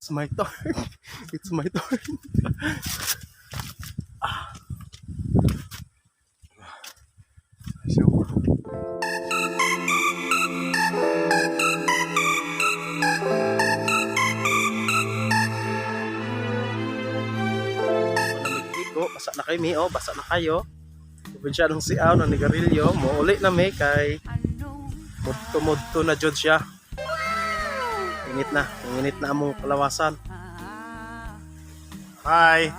It's my turn. It's my turn. Ah. So, malamig ko, basa na kayo mi, oh, basa na kayo. Probinsya ng siaw na nigarilyo, mo uli na mi kay mudto-mudto na jud siya. Init na, init na among kalawasan. Hi!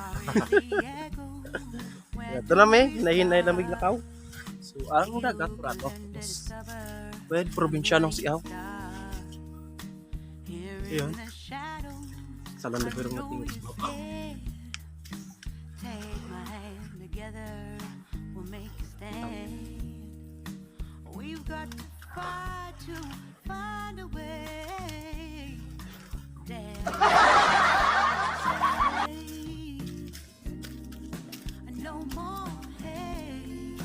Ito na mi, hinahinay lamig lakaw. So, ang dagat rato. Tapos, well, probinsya ng siaw. Ayun. Sa lamig pero nga tingin sa baba. Take my hand together, we'll make a stand. We've got to fight to find a way. Down. No more hate.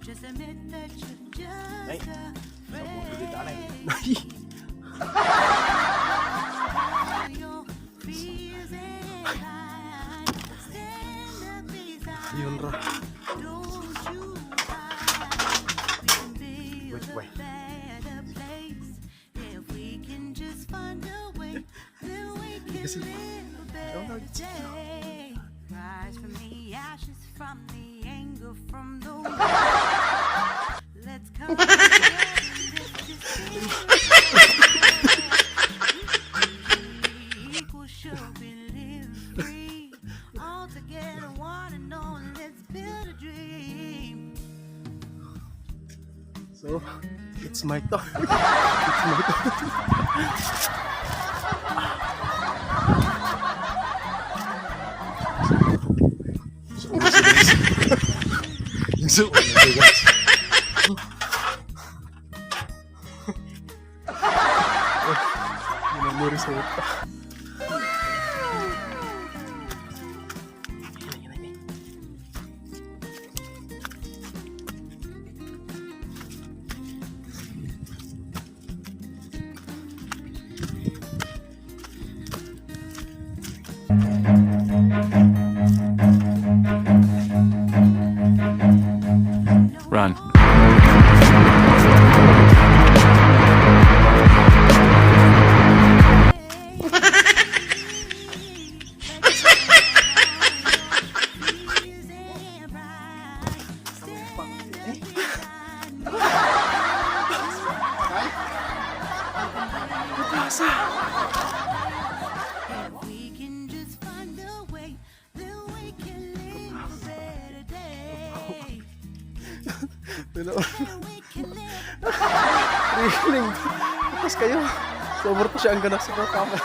Just admit that you're just Ay, afraid. Your fears and hide. Stand up beside. Ayun ra. Don't you hide. We can build Which a way? Better place if we can just find a way. Then we can Kasi- live a better day. Rise from the ashes, from the anger, from the war. Let's come together and lift this spirit. Equal should we live free? All together, one and all, let's build a dream. So, it's my turn. It's my turn. So, guys. Minamuri sa utak. Run. Plaza! If we can just find a way, then we can live a better day. Pero, Then we can live thrilling. Tapos kayo. Sobra pa siya ang ganak sa kama.